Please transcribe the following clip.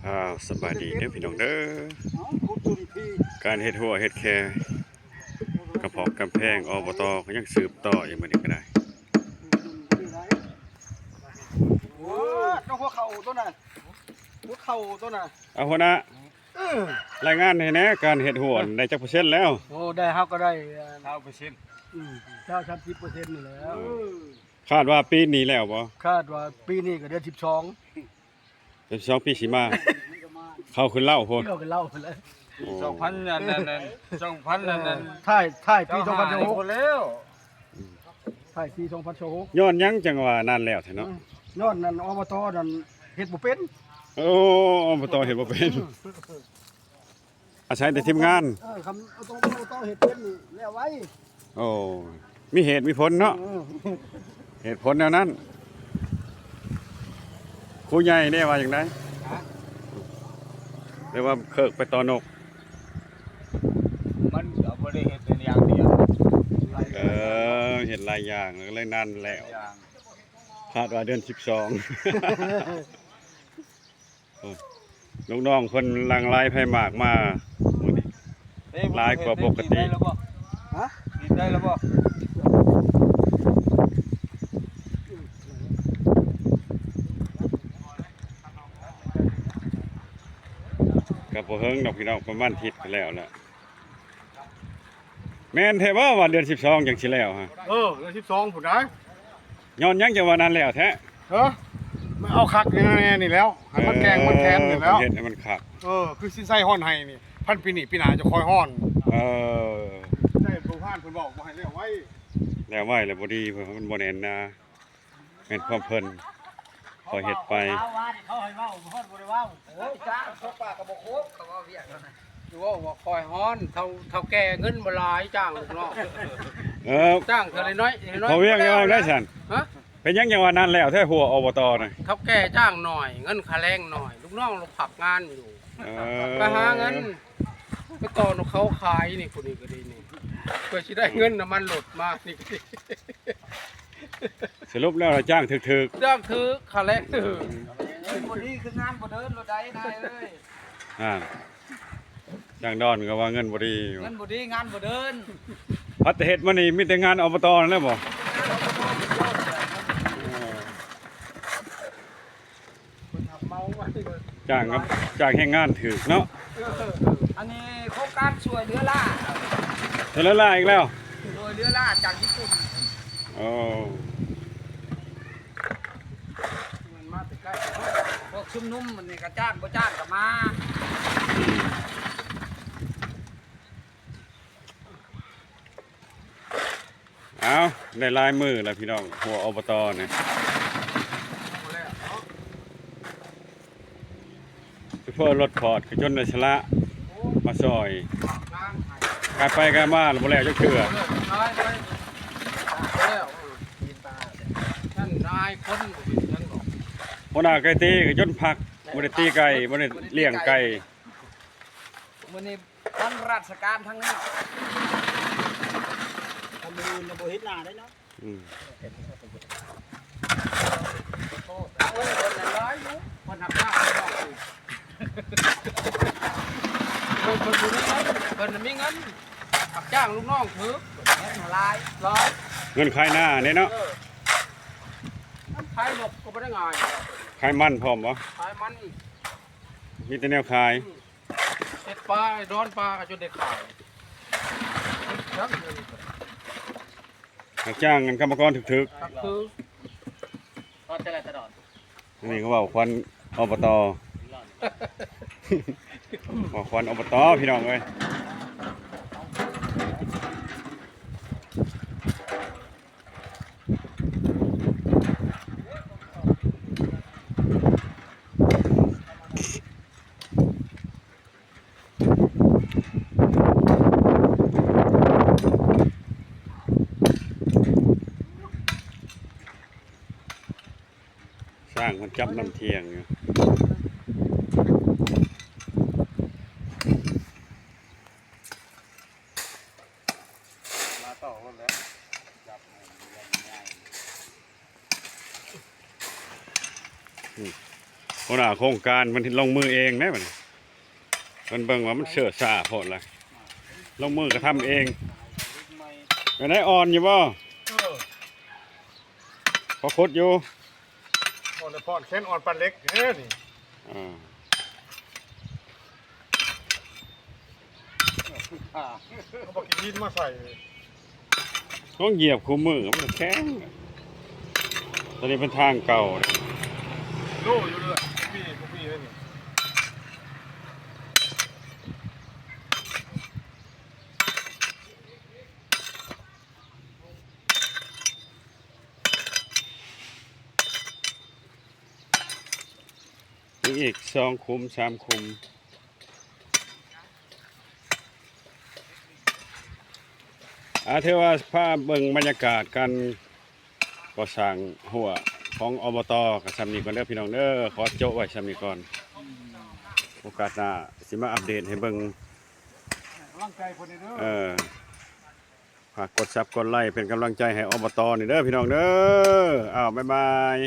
ອ້າວ ສະບາຍດີເດີພີ່ນ້ອງເດີ. ການເຮັດຮົ້ວເຮັດແຄ ກຳແພງ ກຳແພງ ອບຕ ກໍຍັງສືບຕໍ່ຢູ່ ມື້ນີ້ກໍໄດ້. ໂອ້ ຕົວຫົວເຂົ່າຕົວນັ້ນ ຫົວເຂົ່າຕົວນັ້ນ. ເອົາ ຫົວໜ້າ ເອີ ລາຍງານໃຫ້ແດ່ ການເຮັດຮົ້ວໄດ້ຈັກເປີເຊັນແລ້ວ? ໂອ້ ໄດ້ ເຮົາກໍໄດ້ ຊາວເປີເຊັນ ອືມ ຊາວ ສາມສິບເປີເຊັນນີ້ແຫຼະ. ໂອ້ ຄາດວ່າປີນີ້ແລ້ວບໍ່? ຄາດວ່າປີນີ້ກໍເດືອນສິບສອງ ເດືອນສິບສອງປີຊິມາ ເຂົ້າຂຶ້ນເລົ້າພຸ້ນ ເຂົ້າຂຶ້ນເລົ້າພຸ້ນແລ້ວ. ໂອ້ ສອງພັນ ອັນນັ້ນ ສອງພັນ ອັນນັ້ນ ທ້າຍ ທ້າຍປີສອງພັນຊາວຫົກ ແລ້ວ ທ້າຍປີສອງພັນຊາວຫົກ. ຍ້ອນຫຍັງຈັ່ງວ່ານັ້ນແລ້ວແທ້ເນາະ? ອືມ ຍ້ອນນັ້ນ ອບຕ ນັ້ນເຮັດບໍ່ເປັນ. ໂອ້ ອບຕ ເຮັດບໍ່ເປັນ ອືມ ອາໄສແຕ່ທີມງານ. ເອີ ຄັນອບຕ ອບຕ ເຮັດເປັນນີ້ແລ້ວໄວ. ໂອ້ ມີເຫດມີຜົນເນາະ. ເອີ ເຫດຜົນແນວນັ້ນ. ຄູໃຫຍ່ເດ້ວ່າຈັ່ງໃດ? ຮະ? ຫຼືວ່າເຄີກໄປຕໍ່ນົກ? ມັນກໍບໍ່ໄດ້ເຮັດແຕ່ຢ່າງດຽວ. ເອີ ເຮັດຫຼາຍຢ່າງ ກໍເລີຍນັ້ນແລ້ວ. ຄາດວ່າເດືອນສິບສອງ. ໂອ້ ລູກນ້ອງເພິ່ນຫຼັ່ງໄຫຼໄປມາກມາມື້ນີ້ ເອີ ຫຼາຍກວ່າປົກກະຕິ. ຮະ? ກິນໄດ້ແລ້ວບໍ່? ກໍບໍ່ເຫິງດອກພີ່ນ້ອງ ປະມານທິດກໍແລ້ວແຫຼະ. ແມ່ນແທ້ບໍ່ວ່າເດືອນສິບສອງຈັ່ງຊິແລ້ວຮະ? ເອີ ເດືອນສິບສອງພຸ້ນໃດ໋. ຍ້ອນຫຍັງຈັ່ງວ່ານັ້ນແລ້ວແທ້? ເອີ ມັນເອົາຄັກນີ້ແນ່ນີ້ແລ້ວ ໃຫ້ມັນແກງມັນແຄນນີ້ແລ້ວ ເຮັດໃຫ້ມັນຄັກ. ເອີ ຄືຊິນໄຊຮ້ອນໄຫ້ນີ້ ພັນປີນີ້ປີໜ້າຈະຄ່ອຍຮ້ອນ. ເອີ ໃຊ້ຜູ້ພານເພິ່ນເວົ້າບໍ່ໃຫ້ແລ້ວໄວ ແລ້ວໄວແລ້ວບໍ່ດີ ເພາະມັນບໍ່ແໜ້ນໜາ. ແມ່ນຄວາມເພິ່ນ ຂ້ອຍເຮັດໄປ. ເຂົາເວົ້າວ່ານີ້ ເຂົາໃຫ້ເວົ້າ ເຮົາບໍ່ໄດ້ເວົ້າ. ໂອ້ຍ ຈ້າງຄົບປາກກໍບໍ່ຄົບ ເຂົາເວົ້າວຽກນັ້ນນະ. ຊິເວົ້າວ່າຂ້ອຍຮ້ອນ ເຖົ້າ ເຖົ້າແກ່ເງິນບໍ່ຫຼາຍ ຈ້າງລູກນ້ອງ. ເອີ ຈ້າງເທື່ອລະໜ້ອຍ ເທື່ອລະໜ້ອຍ. ພໍ່ວຽງເວົ້າໄດ້ຊັ້ນ? ຮະ? ເປັນຫຍັງຈັ່ງວ່ານັ້ນແລ້ວແທ້ ຫົວ ອບຕ ນະ? ເຖົ້າແກ່ຈ້າງໜ້ອຍ ເງິນຄ່າແຮງໜ້ອຍ ລູກນ້ອງລະພັກງານຢູ່. ເອີ ໄປຫາເງິນ ໄປຕໍ່ນຳເຂົາຂາຍນີ້ ຜູ້ນີ້ກໍດີນີ້ ເພື່ອຊິໄດ້ເງິນນ້ຳມັນລົດມານີ້ກໍດີ. ສະຫຼຸບແລ້ວລະຈ້າງຖືກໆ ຈ້າງຖືກ ຄ່າແຮງຖືກ. ເງິນບໍ່ດີຄືງານບໍ່ເດີນໂລດໃດນາຍເອີຍ. ອ່າ ຈ້າງດອນກໍວ່າເງິນບໍ່ດີ ເງິນບໍ່ດີງານບໍ່ເດີນ. ພັດເຮັດມານີ້ມີແຕ່ງານ ອບຕ ນັ້ນແຫຼະບໍ່? ເອີ ຈ້າງກັບ ຈ້າງແຮງງານຖືກເນາະ. ເອີ ອັນນີ້ໂຄງການຊ່ວຍເຫຼືອລ້າ ຊ່ວຍເຫຼືອລ້າອີກແລ້ວ ຊ່ວຍເຫຼືອລ້າຈາກຍີ່ປຸ່ນ. ໂອ້ ມັນມາແຕ່ໃກ້ ພວກຊຸມນຸມມັນນີ້ກໍຈ້າງ ບໍ່ຈ້າງກໍມາ. ອ້າວ ໄດ້ຫຼາຍມື້ແລ້ວພີ່ນ້ອງ ຫົວ ອບຕ ນີ້ ໂຊເຟີລົດຟອດກໍຈົນໄດ້ສະຫຼະມາຊ່ອຍ ການໄປການມາບໍ່ແລ້ວຈັກເທື່ອ. ຫັ້ນນາຍຄົນບໍ່ເປັນຫຍັງດອກ ຫົວໜ້າໄກ່ຕີກໍຈົນພັກ ບໍ່ໄດ້ຕີໄກ່ ບໍ່ໄດ້ລ້ຽງໄກ່. ມື້ນີ້ທັງລາຊະການທັງນີ້ ຄັນມື້ອື່ນນະບໍ່ເຫັນໜ້າໄດ້ເນາະ. ອືມ ເພິ່ນ ເພິ່ນຫຼາຍຢູ່ ເພິ່ນຮັບຈ້າງ ເພິ່ນ ເພິ່ນບໍ່ມີເງິນ ເພິ່ນມີເງິນຮັບຈ້າງລູກນ້ອງຖືກ ເງິນຫຼາຍ ຫຼາຍ ເງິນຂາຍນາເດ້ເນາະ. ເອີ ມັນຂາຍນົກກໍບໍ່ໄດ້ງ່າຍ ຂາຍມັນພ້ອມບໍ່? ຂາຍມັນ ມີແຕ່ແນວຂາຍ. ອືມ ເຮັດປາ ດອນປາກໍຈົນໄດ້ຂາຍ. ຮັບຈ້າງກັນກຳມະກອນຖືກໆ ກໍຄື ກໍແຕ່ລະຕະດອນ. ອັນນີ້ກໍເວົ້າຄວັນ ອບຕ ເວົ້າຄວັນ ອບຕ ພີ່ນ້ອງເອີຍ. ຊ່າງມັນຈັບນ້ຳທ່ຽງຢູ່. ມາຕໍ່ພຸ້ນແຫຼະ ຈັບໃຫ້ມັນງ່າຍ. ອືມ ຫົວໜ້າໂຄງການເພິ່ນລົງມືເອງເດ້ບັດນີ້ ເພິ່ນເບິ່ງວ່າມັນເຊື່ອຊ້າໂພດລະ ລົງມືກະທຳເອງ. ເປັນໃດ ອ່ອນຢູ່ບໍ່? ເອີ ພໍຂຸດຢູ່ ອ່ອນແຕ່ຜ່ອນແຂນ ອ່ອນປານເຫຼັກເດ້ນີ້. ເອີ ເອົາບັກຂີ້ຫີນມາໃສ່ ຕ້ອງຢຽບຄູ່ມື້ ມັນກະແຂງ. ຕອນນີ້ເປັນທາງເກົ່າເດ້ ໂລຢູ່ເລີຍ ບໍ່ມີ ບໍ່ມີເລີຍນີ້. ມີອີກສອງຂຸມ ສາມຂຸມ. ອາ ຖືວ່າພາເບິ່ງບັນຍາກາດການກໍ່ສ້າງຮົ້ວຂອງ ອບຕ ກະຊ່ຳນີ້ກ່ອນເດີພີ່ນ້ອງເດີ ຂໍໂຈະໄວ້ຊ່ຳນີ້ກ່ອນ. ໂອກາດໜ້າຊິມາອັບເດດໃຫ້ເບິ່ງ. ໃຫ້ກຳລັງໃຈເພິ່ນແດ່ເດີ. ເອີ ຝາກກົດຊັບກົດໄລ້ເປັນກຳລັງໃຈໃຫ້ ອບຕ ນີ້ເດີພີ່ນ້ອງເດີ. ອ້າວ ບາຍບາຍ.